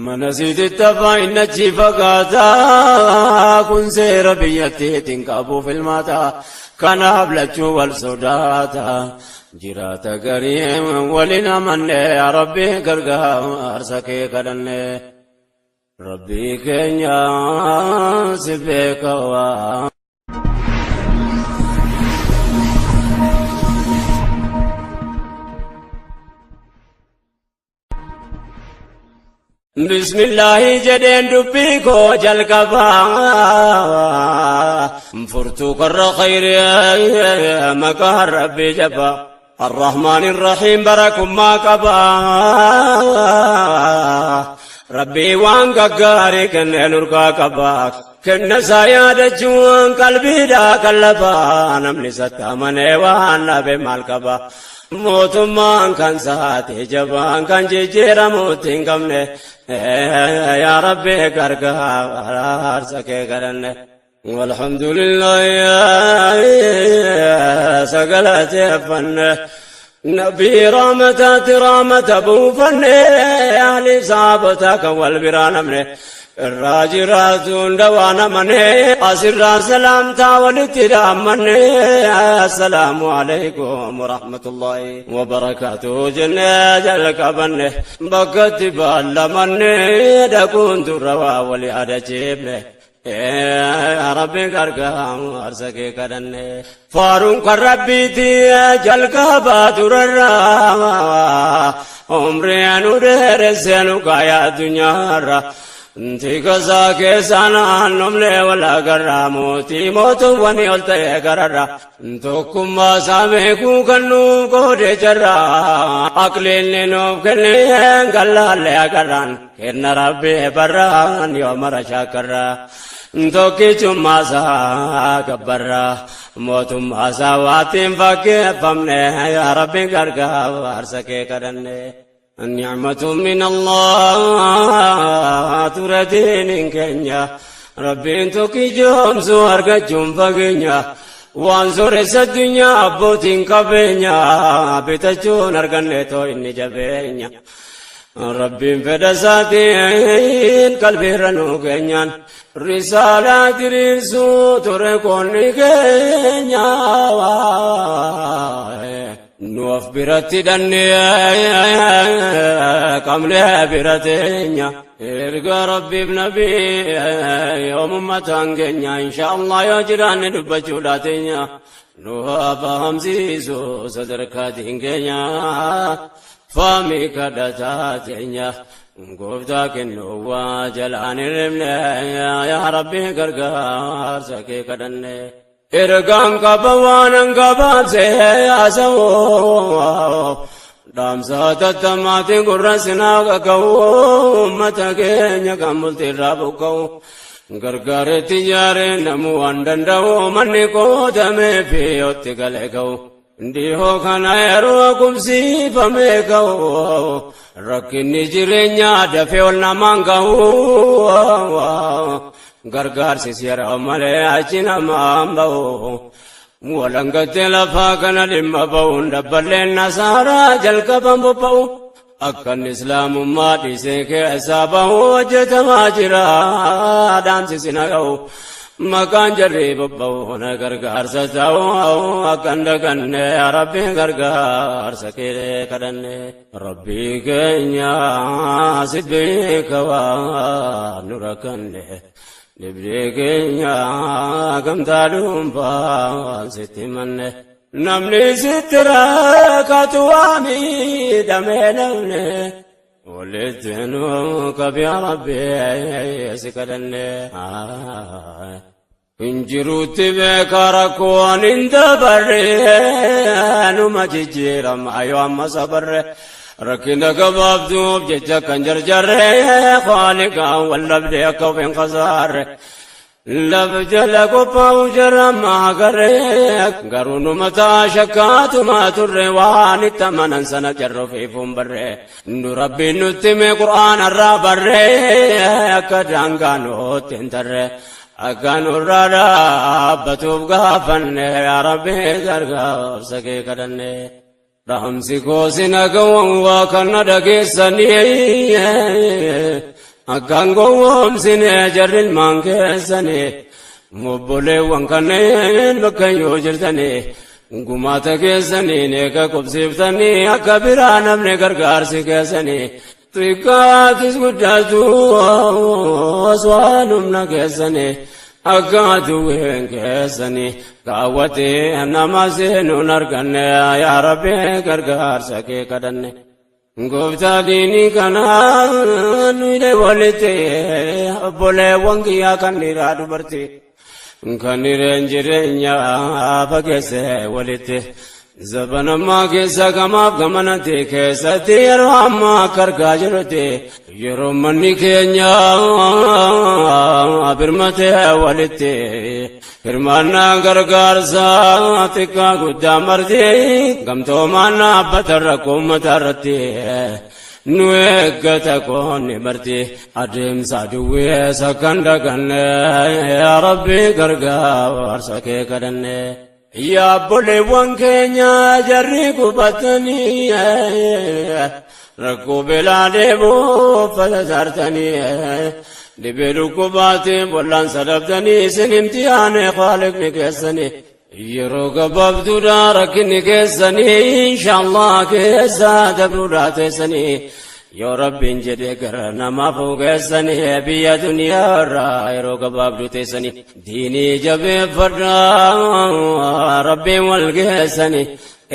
Mana siititti afaan inni achi fagaata. Kun seera biyyattiitiin qabu filmaata. Kanaaf lachuu wal sodaata. Jiraata garii waliin amanne, yaa Rabbi gargaarsa kee kadhanne. Rabbii keenya si beeka waa. Bismillaahi jedheen dubbii koo jalqabaa. Furtuu karra khayrii maqaa Rabbii jabaa. Arrahmaan Irrahiim barakummaa qabaa. Rabbii waan gaggaarii kennee nurkaa qabaa. Kenna isaa yaadachuun qalbiidhaa qallabaa. Namni isatti amanee waan dhabe maal qaba? Mootummaan kan saate jabaan kan jijjiiramuutti hin qabne. Yaa Rabbi gargaarsa kee kadhanne. Walhamdulillah sagalateeffanne. Nabii rahmataatti rahmata buufanne, ahli saabota kan wal biraa namne. Irraa jiraatu hunda waan amane, asirraa salaamtaa walitti dhaammanne. Assalaamu alaikum warahmatullahi wabarakaatuh jennee jalqabanne. Bakkatti baallamanne dhaquun dura waa wali adachiifne. Yaa Rabbi gargaarsa kee kadhanne. Faaruun kan Rabbiiti jalqabaa durarraa. Umrii nu dheeressee nu kaayaa addunyaarra. Tikasaa keessaa naannomne wal agarraa, mootii mootuwwan ol ta'e gararra. Tokkummaa isaa beekuu kan nuuf qoode jarra. Aqliinni nuuf kenneen gallaallee agarraan. Kenna Rabbi barraan yoo mara shaakarra. Tokkichummaa isaa gabbarra. Mootummaa isaa waatiin fakkeeffamne, yaa Rabbi gargaarsa kee kadhanne. Ni'matu min Allah ture diiniin keenya. Rabbiin tokkichoomsu argachuun fageenya. Waan sooressa addunyaa abbootiin qabeenya bitachuun arganne too inni jabeenya. Rabbiin fedha isaatiin qalbiirra nuu keenyaan risaalaa diriirsuu ture qoonni keenya. Nu of biratti dhannee qabnee bira teenya. Erga Rabbiif Nabii yoomummataan keenya, insha Allah yoo jiraanne dubbachuudha teenya. Nu haa fahamsiisu sadarkaatiin keenya. Faami kadhataa teenya. Gooftaa kennuu waa jalaan hin himne, yaa Rabbi gargaarsa kee kadhanne. Ergaan qaba waan hangabaabsee haasa'u. Dhaamsa tattamaatiin gurra sinaa qaqqabu, uummata keenya kan bultiirraa buqqa'u. Gargaaretti ijaaree namuu waan danda'u, manni qoodamee fi yotti galee ga'u. Dhihoo kana yeroo qubsiifamee ka'u, rakkinni jireenyaa dafee ol namaan ga'u. Gargaarsis yeroo malee achi namaan ba'u. Walangattee lafaa kana dhimma ba'uun dabballeen nasaaraa jalqaban bobba'u. Akkan islaamummaa dhiisee keessaa bahu hojjetamaa jira, dhaamsi sina ga'u. Maqaan jarri bobba'u na gargaarsa ta'u akkan daganne, yaa Rabbi gargaarsa kee kadhanne. Rabbii keenya si beeka waan nu rakkanne. Dhibdee keenya gamtaa dhuunfaan sitti manne. Namni sitti rakkatu waa miidhamee namne. Walitti nu qabi yaa Rabbi si kadhanne. Injiruutti beeka rakkoon hin dabarre, numa jijjiirama yoo amma sabarre. Rakkina gabaabduuf jecha kan jarjarre, Khaaliqaan wal dhabde akka of hin kasaarre. Lafa jala qophaa'u jarama agarre, garuu numa ta'a shakkaatuma turre, waan itti amanan sana jarra ofiifuun barre. Nu Rabbiin nutti hime Qur'aana irraa barre, akka daangaa nutti hin tarre. Akka nurraa dhaabbatuuf gaafanne, yaa Rabbi gargaarsa kee kadhanne. Dhaamsi koo sin hagawwan waa kana dhageessanii. Akkaan gowwoomsine jarri ilmaan keessanii, obboleewwan kanneen bakka yoo jirtanii, gumaata keessaniin eega qubsiiftanii, akka biraa namni gargaarsi keessanii xiqqaatis guddatus waan humna keessanii akka aduwween keessanii kaawwatee nama seenuun arganne. Yaa Rabbi, gargaarsa kee kadhanne. Gooftaa diinii kanaa nuyi walitti, obboleewwan kiyyaa kan dhiiraa dubartii kan hireen jireenyaa fageesse walitti, zabanammaa keessa gamaaf gamanatti keessatti, yeroo ammaa akka argaa jirutti, yeroo manni keenya birmatee walitti hirmaannaa gargaarsaa xiqqaa guddaa marti gamtoomaan dhaabbata rakkoo uummata irratti nu eeggata qoonni marti, adeemsa duwweessa kan daganne. Yaa Rabbi, gargaarsa kee kadhanne. Yaa obboleewwan keenya jarri qubatanii rakkoo beelaa deebuu uffata saartanii, dhibee dhukkubaatiin wal'aansa dhabdanii, isin imtihaane Khaaliqni keessanii. Yeroo gabaabduudha rakkinni keessanii, inshaallah keessa dabruudhaa teessanii, yoo Rabbiin jedhe gara namaaf geessanii biyya duniyaa irraa yeroo gabaabduu teessanii. Diinii jabeeffadhaa, Rabbiin wal geessanii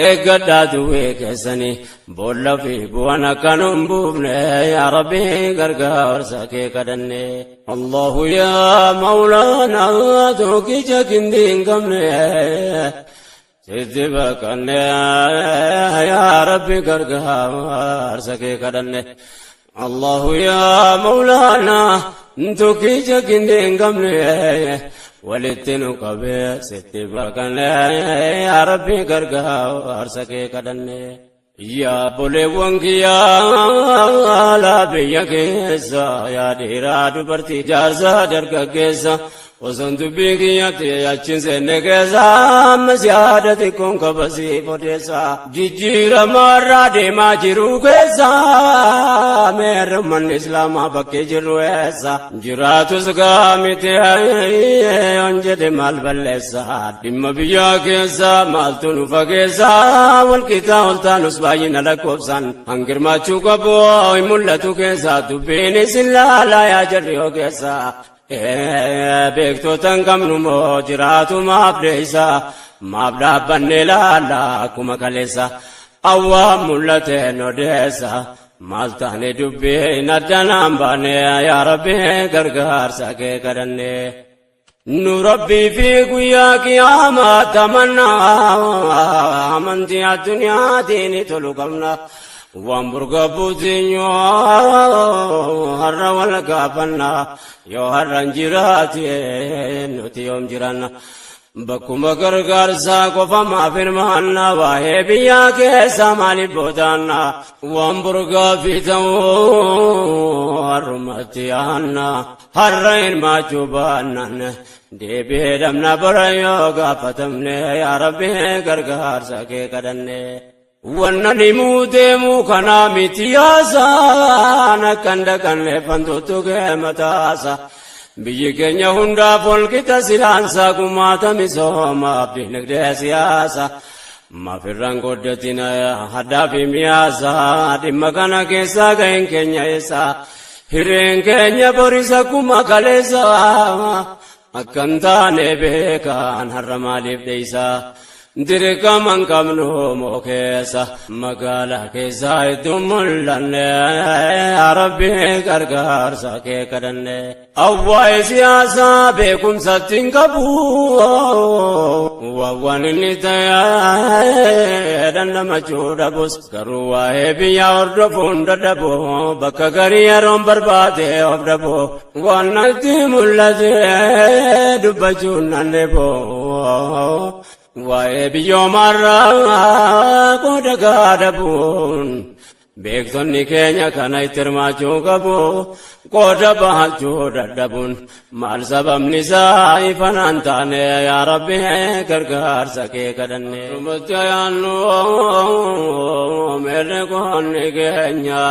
eeggadhaa, duwwee keessanii boolla fi bu'aan akka nun buufne. Yaa Rabbi, gargaarsa kee kadhanne. Allahu yaa Mawlaanaa, tokkicha kindii hin qabne sitti baqanne. Yaa Rabbi, gargaarsa kee kadhanne. Allahu yaa Mawlaanaa, tokkicha kindii hin qabne walitti nu qabee sitti baqanne. Yaa Rabbi, gargaarsa kee kadhanne. Yaa obboleewwan kiyyaa laa biyya keessa, yaa dhiiraa dubartii, jaarsaa dargaggeessa, osoon dubbii kiyyatti achiin seenne keessa, ammas yaada xiqqoon qabasiif odeessa. Jijjiirama irraa deemaa jiru keessa meerri islaamaa bakkee jirru eessa jiraatus gaamiti yoon jedhe maal balleessa? Dhimma biyyaa keessa maaltu nu fageessa? Walqixaa ol taanus baay'ina lakkoofsaan hangirmaachuu qabu hin mul'atu keessa. Dubbiin isin laalaa yaa jarri yoo keessa beektota hin qabnu moo jiraatu maaf deessa? Maaf dhaabbanne laalla akkuma kaleessa? Awwaan mul'ateen odeessa, maal taane dubbiin addanaan baane? Yaa Rabbi, gargaarsa kee kadhanne. Nu Rabbii fi guyyaa qiyaamaa tamannaa, amantii addunyaatiin tolu qabna. Waan burga buutinyoo har'a wal gaafanna, yoo har'an jiraate nuti yoom jiranna? Bakkuma gargaarsaa qofa maaf hirmaanna? Waa'ee biyyaa keessa maaliif boodaanna? Waan burgaa fi ta'uu har'umatti yaanna. Har'a hirmaachuu baannaan deebi'ee dhabna bara yoo gaafatamne. Yaa Rabbi, gargaarsa kee kadhanne. Wanna himuu deemuu kanaa miti yaasaan akkan dhaqanne fantuutu kee mataasa. Biyyi keenya hundaaf walqixa silaansaa, gumaata misoomaaf dinagdee siyaasa. Maafirraan goddatina haddaa fi miyaasa? Dhimma kana keessaa ga'een keenya eessa? Hireen keenya borisa akkuma kaleessa akkan taane beekaan har'a maaliif dheeysa? Dirqama hin qabnu moo keessa magaalaa keessa hedduu mul'anne? Yaa Rabbi, gargaarsa kee kadhanne. Awwaa'ee siyaasaa beekumsatti hin qabu, waan inni ta'e dandamachuu dhabus, garuu waa'ee biyyaa hordofuun dadhabu, bakka garii yeroon barbaade of dhabu, waan natti mul'ate dubbachuun nan dhibu. Waa'ee biyyoomarraa qooda gaadabuun, beektonni keenya kana itti hirmaachuu qabu, qooda bahachuu dadhabuun maal sababni isaa ifanaan taane? Yaa Rabbi, gargaarsa kee kadhanne. Dhumatti yaannu meerre qoonni keenya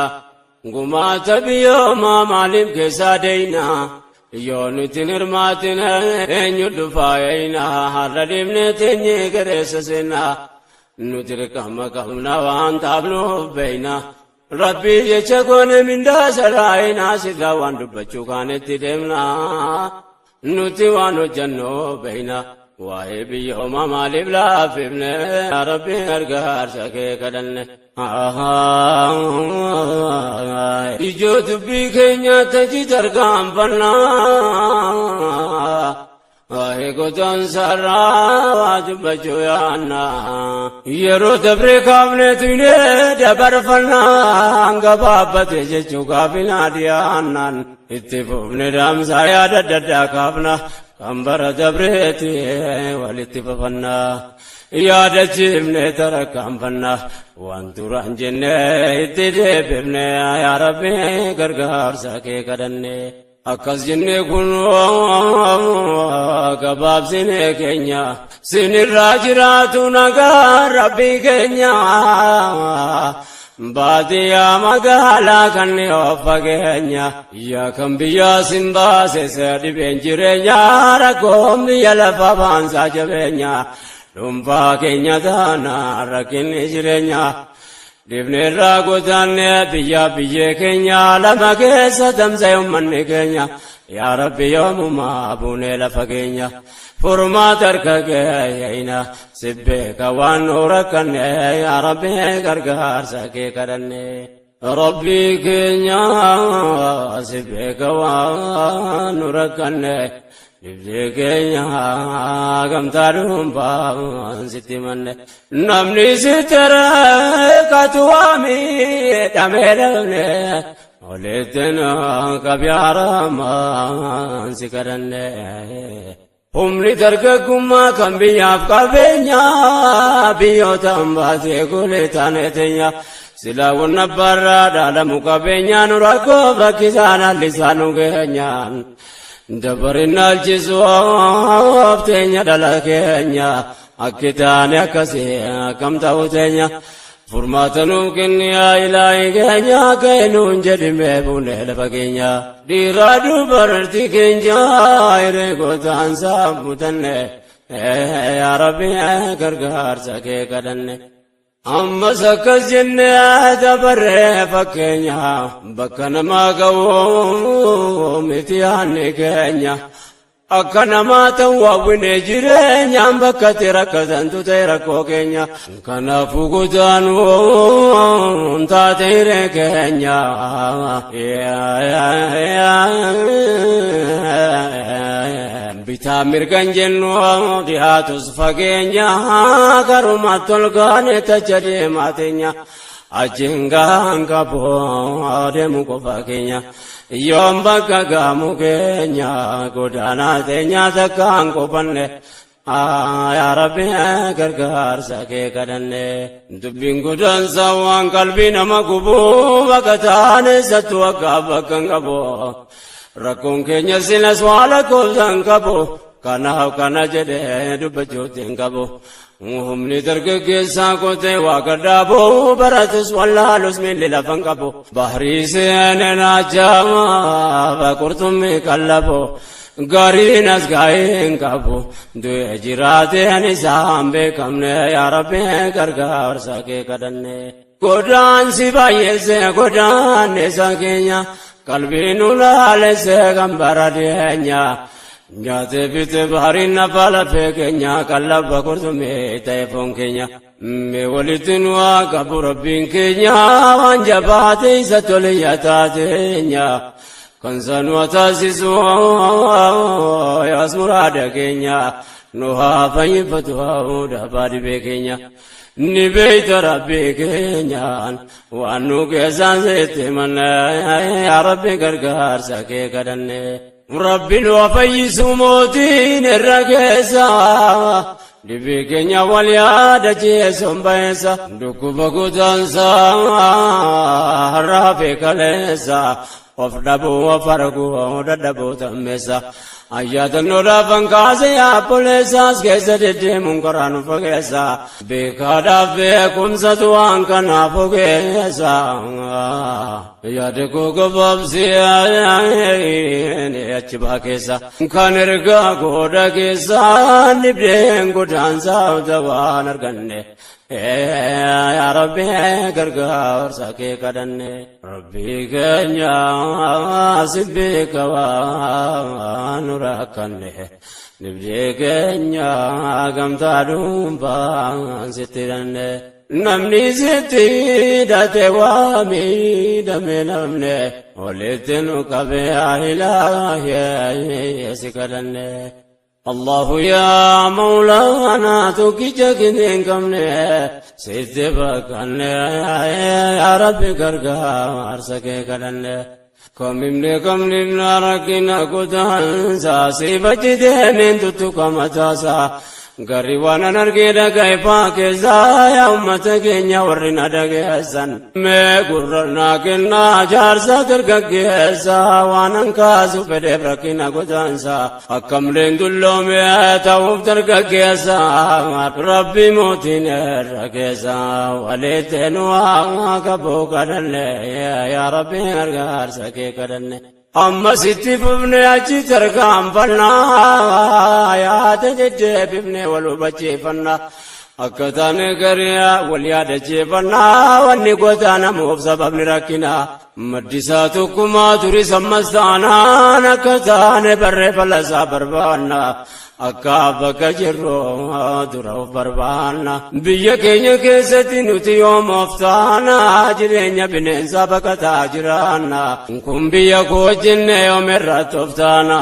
Gumaata biyyoomaa maaliif keessaa deeyna? Yoo nuti hin hirmaatin eenyu dhufaa eeyna? Har'a dhiibnee teenyee gareessa seenna. Nuti dirqama qabna waan taafnuuf beeyna. Rabbii jecha goone mindaa saraayinaa sirraa waan dubbachuu kaanetti deemna. Nuti waan hojjennu beeyna. Waa'ee biyyoomaa maaliif laaffifne? Yaa Rabbi gargaarsa kee kadhanne. Ijoo dubbii keenya taji tarkaanfannaa. Waa'ee godaansaarraa waa dubbachuu yaanna. Yeroo dabree kaafnee tuynee dabarfannaa gabaabbate jechuu gaafinaa dhiyaannaan itti fufne dhaamsaa yaada adda addaa kaafna kan bara dabreeti walitti fafannaa. Yaadachiifne tarkaanfanna waan duraan jenne itti deebifne yaa Rabbi gargaarsa kee kadhanne. Akkas jenne kun gabaabsine keenya sinirraa jiraatu nagaa Rabbii keenya. Baadiyyaa magaalaa kan of fageenya yaa kan biyyaa sin baase dhibeen jireenya rakkoon biyya lafa baansaa jabeenya dhuunfaa keenya taana rakkinni jireenya. Dhibneerraa godaanne biyya biyyee keenya lama keessa tamsa'e uummanni keenya yaa Rabbi yoomumaa buunee lafa keenya furmaata harka keeyna si beeka waan nu rakkanne yaa Rabbi gargaarsa kee kadhanne. Rabbii keenya si beeka waan nu rakkanne dhibdee keenya gamtaa dhuunfaan sitti manne. Namni sitti rakkatu waami dhamee dhabne olitti nu qabyaaramaan si kadhanne. Humni dargaggummaa kan biyyaaf qabeenya biyyoota hambaatee golee taane teenya. Silaa wanna barraa dhaalamu qabeenya nu rakkoof rakkisaan allisaa nu geenyaan. Dabarin naalchisuuf teenya dhala keenya akki taane akkasii akkam ta'u teenya. Furmaata nuuf kenni yaa ilaahi keenya ka'e nuun jedhimee buunee lafa keenya. Dhiiraa dubartii keenya hiree gootaan saamutanne yaa Rabbi gargaarsa kee kadhanne. Ammas akkas jennee dabarree fakkeenya bakka namaa ga'u miti yaadni keenya. Akka namaa ta'u hawwinee jireenyaan bakka itti rakkatantu ta'e rakkoo keenya. Kanaafuu godaanuun taate hiree keenya. Bitaa mirgan jennu dhiyaatus fageenya karumatti ol kaane tacha deemaa teenya. Achiin gahaan qabu deemu qofa keenya. Yoom bakka gaamu keenya godaanaa teenya takkaan qofanne. Yaa Rabbi gargaarsa kee kadhanne. Dubbiin godaansa waan qalbii nama gubu bakka taane sattu akka bakka hin qabu. Rakkoon keenya silas waa lakkoofsa hin qabu. Kanaaf kana jedhee dubbachuutti hin qabu. Humni dargaggeessaa qotee waa gadhaabu baratus wallaalus miilli lafa hin qabu. Bahrii seenee naachaa qurxummii qallabu. Gariin as gaa'ee hin qabu. Du'ee jiraateen isaan beekamne yaa Rabbi gargaarsa kee kadhanne. Godaansi baay'eesse godaanne isa keenya qalbii nu laalesse kan bara dhiyeenya. Nyaatee fite bahariin nafa lafee keenya qallabba qurxummii ta'e foon keenya. Mee walitti nu haa qabu Rabbiin keenya waan jabaate isa tole taateenya. Kan sanuu taasisu yaas muraada keenya nu haa fayyifatu haa dhibee keenya. Ni beeyta Rabbii keenyaan waan nu keessaan sitti manne yaa Rabbi gargaarsa kee kadhanne. Rabbi nu haa fayyisu mootiin irra keessa. Dhibee keenya wal yaadachiisuun bayeessa. Dhukkuba godaansaa har'aa fi kaleessa. Of dhabuu of arguu dadhabuu tammeessa. Ayyaadannoo kaasee obboleessaas keessa deddeemuun karaa nu fageessa. Beekaadhaaf beekumsatu waan kanaaf ogeessa. Yaada koo gabaabsee achi baa keessa. Kan ergaa gooda keessa dhibdeen godaansaa waan arganne. Yaa Rabbi, gargaarsa kee kadhanne. Rabbii keenya, si beeka waan nu rakkanne. Dhibdee keenya gamtaa dhuunfaan sitti hidhanne. Namni sitti hidhate waa miidhame, namne walitti nu qabee ilaahee si kadhanne. Allahu yaa Mawlaana, tokkicha hin qabne sitti bakkanne. Yaa Rabbi, gargaarsa kee kadhanne. Kamimne kamnimna rakkina godaansa siifachi deemeen tuttuqa mataasaa. Garri waan an argee dhagaye faa keessaa, yaa ummata keenya warri na dhageessan. Mee gurra naa kennaa, jaarsa dargaggeessa, waan an kaasu fedheef rakkina godaansa. Akkamleen dulloome ta'uuf dargaggeessa, Rabbi mootiin irra keessa walitti nu haa qabuu kadhanne. Yaa Rabbi, gargaarsa kee kadhanne. Amma sitti fufne achi tarkaanfannaa, yaada deddeebifne wal hubachiifannaa. Akka taane garii wal yaadachiifannaa, wanni godaanamuuf sababni rakkinaa. Maddisaa tokkummaa turis ammas taanaan, akka taane barree falasaa barbaanna. Akka bakka jirru dura of barbaanna. Biyya keenya keessatti nuti yoom of taana? Jireenya bineensaa baqataa jiraanna. Kun biyya koo jenne yoom irratti of taana?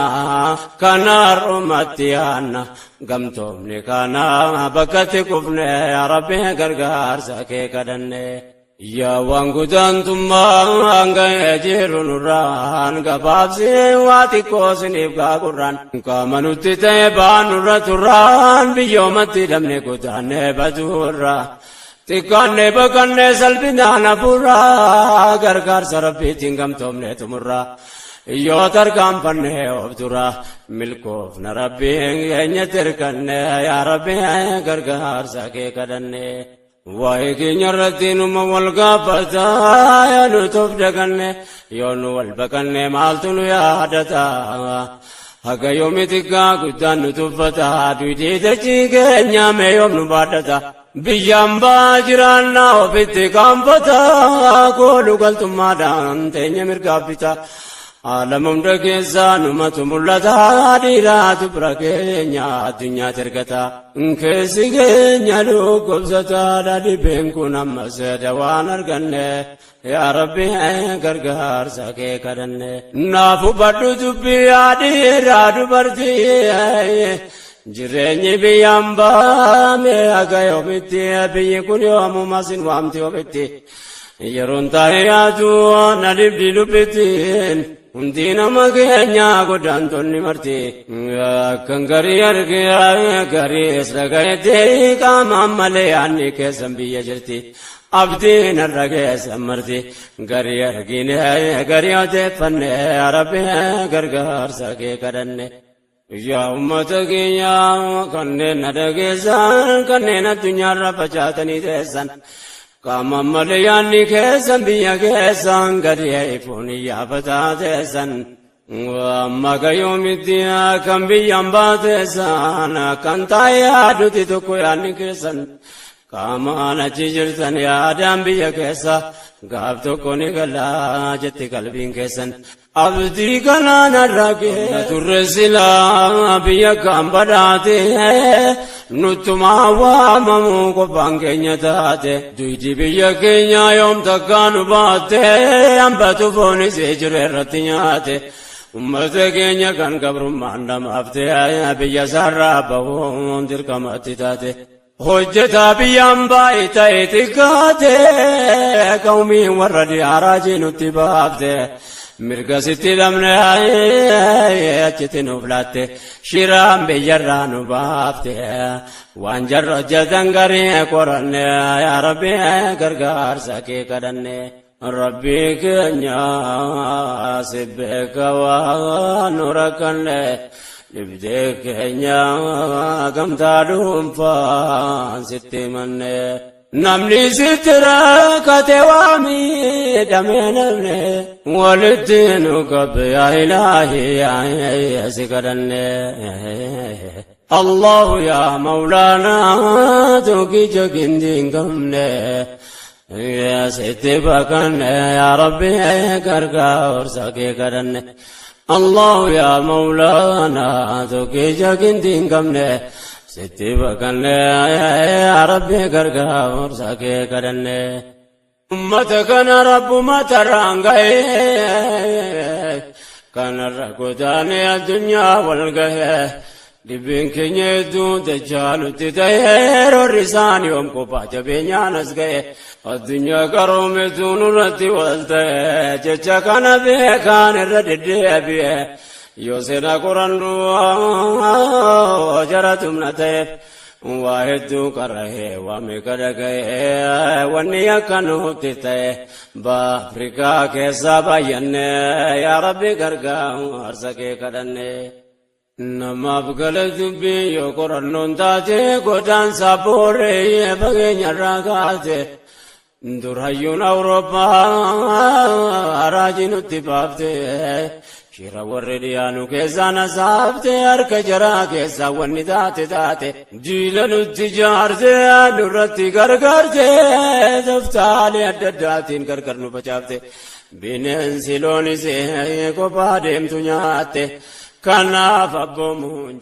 Kana har'umatti yaanna. Gamtoomni kana bakkatti kufne, yaa Rabbi, gargaarsa kee kadhanne. Yaa waan godaantummaa ga'ee jiru nurraan gabaabsee waa xiqqoo siniif gaagurraan. Qaama nutti ta'e baanurra turraan, biyyoomatti dhabne godaannee baduurra. Xiqqaannee baqannee salphinaan hafuurraa, gargaarsa Rabbiitiin gamtoomne xumurra. Yoo tarkaanfannee of dura milkoofna, Rabbiin keenyatti hirkanne. Yaa Rabbi, gargaarsa kee kadhanne. Waa'ee keenya irratti numa wal gaafata, yaa nuti of daganne, yoo nu wal baqanne maaltu nu yaadata? Haga yoomi xiqqaa guddaan nu tuffata? Duudii dachii keenya mee yoom nu baadhata? Biyyaan baa jiraannaa ofitti qaanfata, koolu galtummaadhaan teenya mirgaaf bita. Alama hunda keessaa numatu mul'ata, dhiiraatu bira keenya addunyaatti ergata. Keessi keenya dhukkubsataadha, dhibeen kun ammas dawaan arganne. Yaa Rabbi, gargaarsa kee kadhanne. Naaf hubadhu dubbii, yaa dhiiraa dubartii. Jireenyi biyyaan baame haga yoomitti? Biyyi kun yoomuma sin waamti ofitti? Yeroon taa'ee yaadu na dhibdi dubbittiin. Hundi nama keenya godaantonni marti. Akkan garii argee gariis dhagayetti, qaamaan malee yaadni keessan biyya jirti. Abdiin irra keessan marti. Garii argine garii odeeffanne, Rabbi, gargaarsa kee kadhanne. Yaa ummata keenya kanneen na dhageessan, kanneen addunyaarra facaatanii teessan. Qaama malee yaadni keessan biyya keessan, gadi ifuun iyyaafataa teessan. Amma gayyoomitti kan biyyaan baateessan, kan taa'ee yaaduti tokko yaadni keessan. Qaamaan achi jirtan, yaadaan biyya keessa, gaaf tokko ni galaa jetti qalbiin keessan. Abdii kanaan arragee turre silaa biyya kan badhaate, nuttumaa waamamu qofaan keenya taate. Duydi biyya keenya yoom takkaa nu baatte? Hambatu foonis jiru irratti nyaate. Ummata keenya kan gabrummaan dhamaafte, biyya isaarraa bahuun dirqamatti taate. Hojjetaa biyyaan baay'ee ta'e xiqqaate, qawmiin warra diyaaraa jinutti baafte. Mirga sitti dhabne achitti nuuf laatte, shiraan biyyarraa nu baafte. Waan jarra hojjetan garii qoranne, yaa Rabbi, gargaarsa kee kadhanne. Rabbii keenya, si beeka waan nu rakkanne. Dhibdee keenya gamtaa dhuunfaan sitti manne. Namni sitti rakkate waa miidhamee namne. Walitti nu qabe yaa ilaahi yaa si kadhanne. Allahu yaa Mawlaanaa tokkicha gindii hin qabne. Sitti baqanne yaa Rabbi gargaarsa kee kadhanne. Allahu yaa Mawlaanaa tokkicha gindii hin qabne. Sitti baqanne yaa Rabbi gargaarsa kee kadhanne. Ummata kana Rabbuma tarraan ga'ee kanarra godaanee addunyaa wal ga'ee dhibeen keenya hedduu dachaa nutti ta'ee roorri isaanii yoom kophaa jabeenyaan as ga'e addunyaa qaroometu nurratti wal ta'e jecha kana beekaan irra deddeebi'e yoo seenaa qorannu jara tumna ta'eef waa hedduu qara'ee waa meeqa dhaga'ee wanni akka nutti ta'e Afrikaa keessaa baay'anne yaa Rabbi gargaarsa kee kadhanne. Namaaf gala dubbii yoo qorannoon taate godaansa booree fageenyarraa kaate dur hayyuun Awurooppaa raajii nutti baafte shira warri dhiyaanu keessaa na saafte harka jaraa keessaa wanni taate taate diila nutti jaarte nurratti gargaarte toftaalee adda addaatiin gargar nu facaafte bineensi loonis kophaa deemtu nyaatte kanaaf abboomuun.